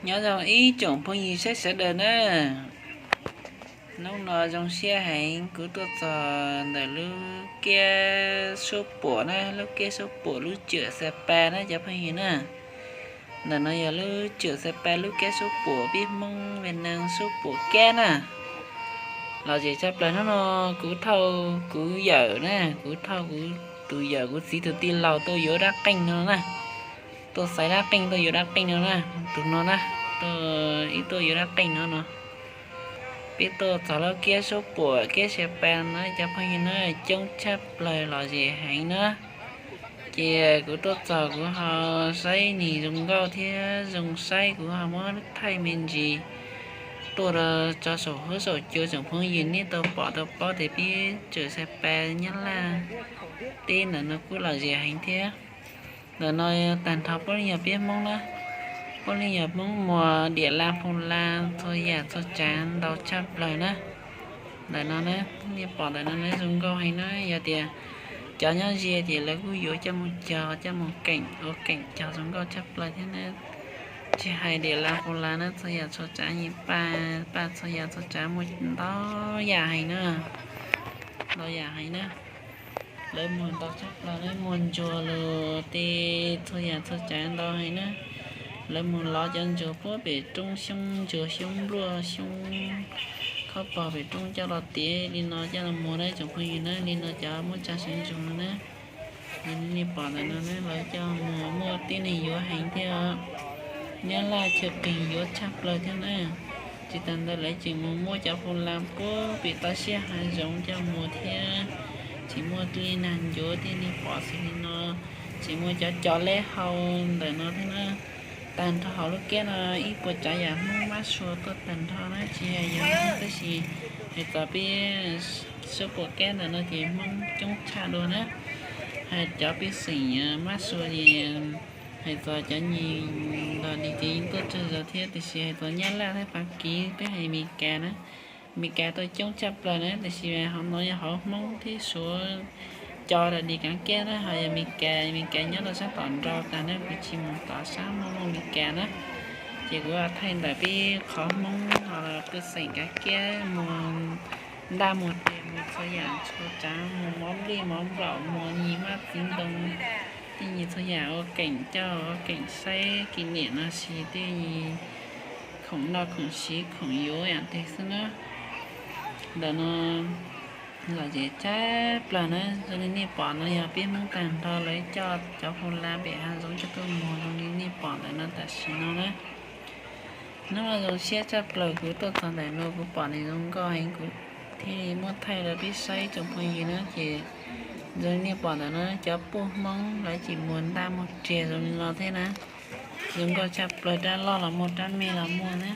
Nyob zoo ib tsoom phooj ywg saib sawv daws na. Hnub no zoo siab heev kuv tuaj txog ntawm lub kiab suab puam na, lub kiab suab puam lub Cawm Xa Pa na cov phooj ywg na. Ntawm no yog lub Cawm Xa Pa lub kiab suab puam, peb Hmoob Viaj Nam suab puam kiab na. Lom zem tshaj plaws hnub no kuv thauj kuv yawm na, kuv thauj kuv tus yawm kuv txiv tus tij laug tuaj yuav dab qeej no na. Tuaj xaiv dab qeej tuaj yuav dab qeej no na, tus no na, tuaj ib tuaj yuav dab qeej no no. Peb tuaj txog lub kiab suab puam kiab Xa Pa no cov phooj ywg na, coob tshaj plaws lom zem heev na. Ces kuv tuaj txog kuv ho saib nws zoo nkauj thiab zoo saib, kuv ho muab thaij me ntsis tuaj rau tso saum huab saum cua tsoom phooj ywg nej tau pom tau paub tias peb Cawm Xa Pa Nyab Laj teb ntawm no kuj lom zem heev thiab. Ntawm no tag nrho puav leej yog peb Hmoob na, puav leej yog Hmoob, muas diam la phu la txhua yam txhua tsav ntau tshaj plaws na. Ntawm no na, nej pom ntawm no na zoo nkauj heev na, yog tias cov nyob ze ces lawv kuj yuav coj mus cog, coj mus keem ua keem cog zoo nkauj tshaj plaws thiab na. Tsis hais diam la phu la na, txhua yam txhua tsav, paj, paj txhua yam txhua tsav muaj ntau yam heev na, ntau yam heev na. Lawv muag ntau tshaj plaws na, muag ntsuag los tej txhua yam txhua tsav ntau heev na. Lawv mus lov cov ntsuag puag pem roob, xyoob ntsuag xyoob npluaj xyoob khaub pog pem roob coj los tiav li no coj los muag na tsoom phooj ywg na, li no cov muab tsa sawv ntsuag no na. Nej pom ntawm no na, lawv coj mus muaj tib neeg yuav heev thiab os. Nyab Laj chaw qis yuav tshaj plaws thiab na. Tsis tas ntawd lawv tseem mus muab cov phu la puag pem toj siab hav zoov coj mus thiab. Tseem muaj li nag ncuav thiab nej pom xws li no, tseem muaj cov cov leb hau ntawm no thiab na. Tag nrho hauv lub kiab no ib puas tsav yam Hmoob mab sua tuaj tag nrho na, tsis hais yog Hmoob tab sis hais txog peb suab puam kiab ntawm no ces Hmoob coob tshaj dua na. Hais cov pej xeem mab sua ces hais txog cov nyuag nto dim ces yeej tuaj tsawg zog thiab, tiam sis hais txog Nyab Laj thiab Fab Kis peb hais Amelikas na, Amelikas tuaj coob tshaj plaws na, tiam sis hauv no yog hauv Hmoob thiab Suav cov dim kav kiab na, ho yog Amelikas, Amelikas nyob rau sab tom nrau tag na, kuv tsis mus tom sab muaj Amelikas na. Ces kuv thaij ntawm peb qhov Hmoob ho pej xeem kav kiab mus ntaj mus riam mus txhua yam txhua tsav, mus mov nplej mov nplaum mus nyiag mab txiv ntoo, tej nyuag txhua yam ua keem coj ua keem saib kis niam no sis tej nyuag khoom noj khoom siv khoom yuav yam twg xwb na. Ntawm no lom zem tshaj plaws na, zoo li nej pom no yog peb Hmoob tag nrho lawv coj cov phu la pem hav zoov coj tuaj muag zoo li nej pom ntawm no tam sim no na. Hnub no zoo siab tshaj plaws kuv tuaj txog ntawm no kuv pom nws zoo nkauj heev kuv thiaj li muab thaij rau peb saib tsoom phooj ywg na. Ces zoo li nej pom ntawm no cov puj Hmoob lawv tseem muag ntaj muag riam zoo li no thiab na. Zoo nkauj tshaj plaws, rab loj los muag rab me los muag na.